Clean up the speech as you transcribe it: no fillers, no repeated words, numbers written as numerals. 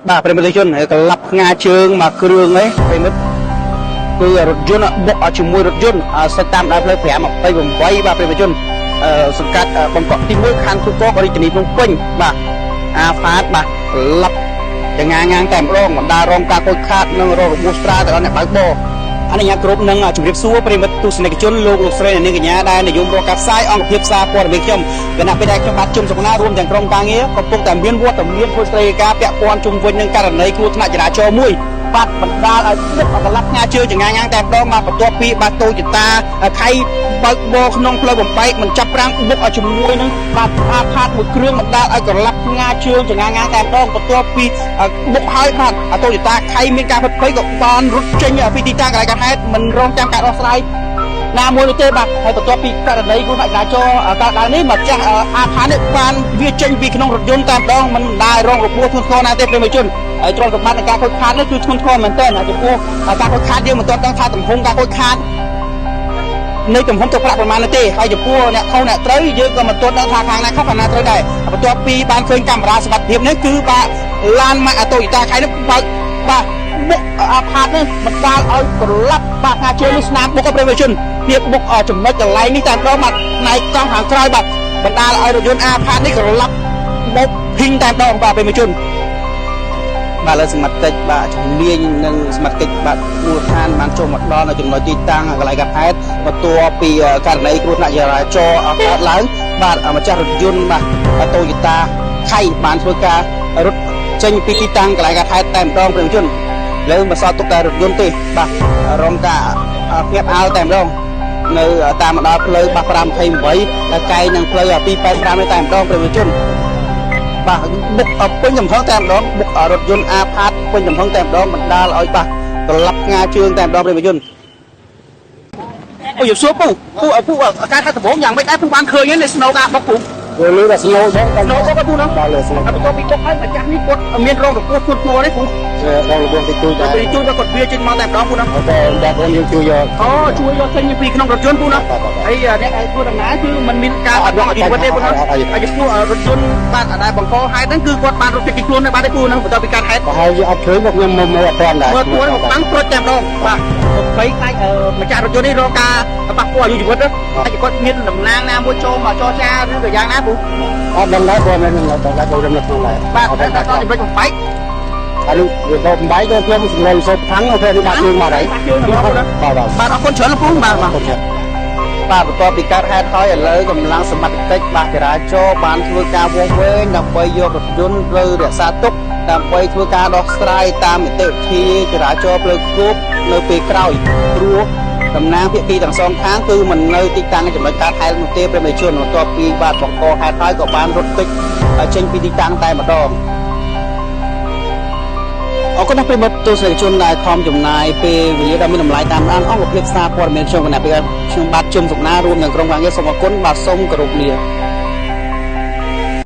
បាទប្រិយមិត្តជនក្លាប់ផ្ងាជើងមកគ្រឿងឯងប្រិយមិត្តគឺរថយន្តបុកឲ្យជាមួយរថយន្តសិតតាមដើមផ្លូវ528បាទប្រិយមិត្តជនអឺសង្កាត់បង្កក់ទី1ខណ្ឌទូកករាជធានីភ្នំពេញបាទអាហ្វាតបាទក្លាប់ចងាងាងតែម្ដងបណ្ដារងការខូចខាតនិងរងរបួសស្រាលទៅដល់អ្នកបើកបរអនុញ្ញាតគ្រប់នឹងជម្រាបសួរប្រិយមិត្តទស្សនិកជនលោកលោកស្រីអ្នកនាងកញ្ញាដែលនិយមរកការផ្សាយអង្គភាពសារព័ត៌មានខ្ញុំគណៈពេលដែលខ្ញុំបាទជុំសុខណារួមទាំងក្រុមការងារកំពុងតែមានវត្តមានធ្វើស្រីការពាក់ព័ន្ធជុំវិញនឹងករណីគ្រោះថ្នាក់ចរាចរណ៍មួយបាទបណ្ដាលឲ្យបុកកន្លះផ្ងាជើងចងាងាងតែម្ដងមកបន្ទាប់ពីបាទតូចតាខៃបើកបរក្នុងផ្លូវបំបែកមិនចាប់ប្រាំងបុកឲ្យជាមួយនឹងបាទអាផាតមួយគ្រឿងបណ្ដាលឲ្យកន្លះផ្ងាជើងចងាងាងតែម្ដងបន្ទាប់ពីបុកហើយបាទតូចតាខៃមានការភិតភ័យក៏បានរត់ចេញពីទីតាំងកន្លែងកើតហេតុមិនរងចាំការដោះស្រាយណាមួយនោះទេបាទហើយបន្ទាប់ពីករណីគ្រោះថ្នាក់ចរាចរណ៍កើតឡើងនេះម្ចាស់អាផាតនេះបានវាចេញពីក្នុងរថយន្តតែម្ដងមិនដែលរងរបួសធ្ងន់ធ្ងរណាទេប្រិយមិត្តជនហើយទ្រព្យសម្បត្តិនៃការខូចខាតនេះគឺធ្ងន់ធ្ងរមែនទែនហើយចំពោះការខូចខាតយើងមិនទាន់ដឹងថាទំហំការខូចខាតនៃទំហំទឹកប្រាក់ប្រមាណនោះទេហើយចំពោះអ្នកខុសអ្នកត្រូវយើងក៏មិនទាន់ដឹងថាខាងណាខុសខាងណាត្រូវដែរបន្ទាប់ពីបានឃើញកាមេរ៉ាសុវត្ថិភាពនេះគឺបាទឡានម៉ាកតូយតាខៃនេះបើកបាទបុកអាផាតនេះបណ្ដាលឲ្យក្រឡាប់បាទថាជើងនេះស្នាមបុកឲ្យប្រិយមិត្តជនភាពបុកចំណុចកន្លែងនេះតែម្ដងបាទផ្នែកកង់ខាងក្រោយបាទបណ្ដាលឲ្យរថយន្តអាផាតនេះក្រឡាប់បុកភីងតែម្ដងបាទប្រិយមិត្តជន បាទឥឡូវសមត្ថកិច្ចបាទជំនាញនិងសមត្ថកិច្ចបាទមូលដ្ឋានបានចូលមកដល់នៅចំណុចទីតាំងកន្លែងកាត់ហេតុបន្ទាប់ពីករណីគ្រោះថ្នាក់ចរាចរណ៍កើតឡើងបាទម្ចាស់រថយន្តបាទ Toyota ថៃបានធ្វើការរត់ចេញពីទីតាំងកន្លែងកាត់ហេតុតែម្ដងប្រិយជនលើមិនសល់ទុកតែរថយន្តទេបាទរងការភ្ញាក់ផ្អើលតែម្ដងនៅតាមបណ្ដោយផ្លូវបាស528ដែលកែងនឹងផ្លូវ285នេះតែម្ដងប្រិយជន បាទបុកពេញចំហឹងតែម្ដងបុករថយន្តអាផាតពេញចំហឹងតែម្ដងបណ្ដាលឲ្យបាសត្រឡប់ងាជើងតែម្ដងប្រិយជនអូយសួរពូពូពូការថាដំបងយ៉ាងម៉េចដែរពូបានឃើញនេះស្នូការបុកពូ វាលឺតែ slow បង ស្នូបុកពូហ្នឹង ដល់លើ slow បន្ទាប់ពីបុកហើយម្ចាស់នេះគាត់មានរងរបួសធ្ងន់ធ្ងរទេពូ ដល់របួសតិចតួចដែរ ពេលជួយដល់គាត់វាចេញមកតែម្ដងពូហ្នឹង អូតែតែបងយើងជួយយក អូជួយយកចេញពីក្នុងរថយន្តពូណាហើយអ្នកដែលធ្វើដំណើរគឺมันមានការបាត់បង់ជីវិតទេពូណាហើយចំពោះរថយន្តបាទដែលបង្កហេតុហ្នឹងគឺគាត់បានរត់គេចខ្លួនបានទេពូហ្នឹងបន្ទាប់ពីការហេតុ ប្រហែលជាអត់ឃើញមកខ្ញុំមកអត់ទាន់ដែរ មើលពួនមកបាំងប្រុចតែម្ដងបាទភ័យខ្លាចម្ចាស់រថយន្តនេះរងការប៉ះពាល់អាយុជីវិតហើយគាត់មានតំណាងណាមួយចូលមកចរចាឬក៏យ៉ាងណាពូ អត់ដឹងដែរព្រោះមិនដឹងដែរព្រោះនៅក្នុងដែរ បាទតែដល់ចំណុចបំបែក អានោះវាទៅបំបែកទៅខ្ញុំសម្លសូបខាងអូខេនេះបាក់ជើងមកហើយបាទបាទ បាទអរគុណច្រើនលោកពូបាទបាទ អរគុណច្រើន បាទបន្ទាប់ពីកើតហេតុហើយឥឡូវកម្លាំងសមត្ថកិច្ចបាទចរាចរណ៍បានធ្វើការវាស់វែងដើម្បីយករថយន្តទៅរក្សាទុកដើម្បីធ្វើការដោះស្រាយតាមនីតិវិធីចរាចរណ៍ផ្លូវគោកនៅពេលក្រោយព្រោះតំណាងភាគីទាំងសងខាងគឺមិននៅទីតាំងចំណុចកើតហេតុនោះទេប្រិយមិត្តជនបន្ទាប់ពីបាទបង្កហេតុហើយក៏បានរត់គេចចេញពីទីតាំងតែម្ដង អរគុណណាស់ប្រិយមិត្តទស្សនិកជនដែលខំចំណាយពេលវេលាដ៏មានតម្លៃតាមដានអង្គភាពសារព័ត៌មានខ្ញុំគណៈពេលខ្ញុំបាទជុំសុកណារួមនឹងក្រុមការងារសូមអរគុណបាទសូមគោរពលា។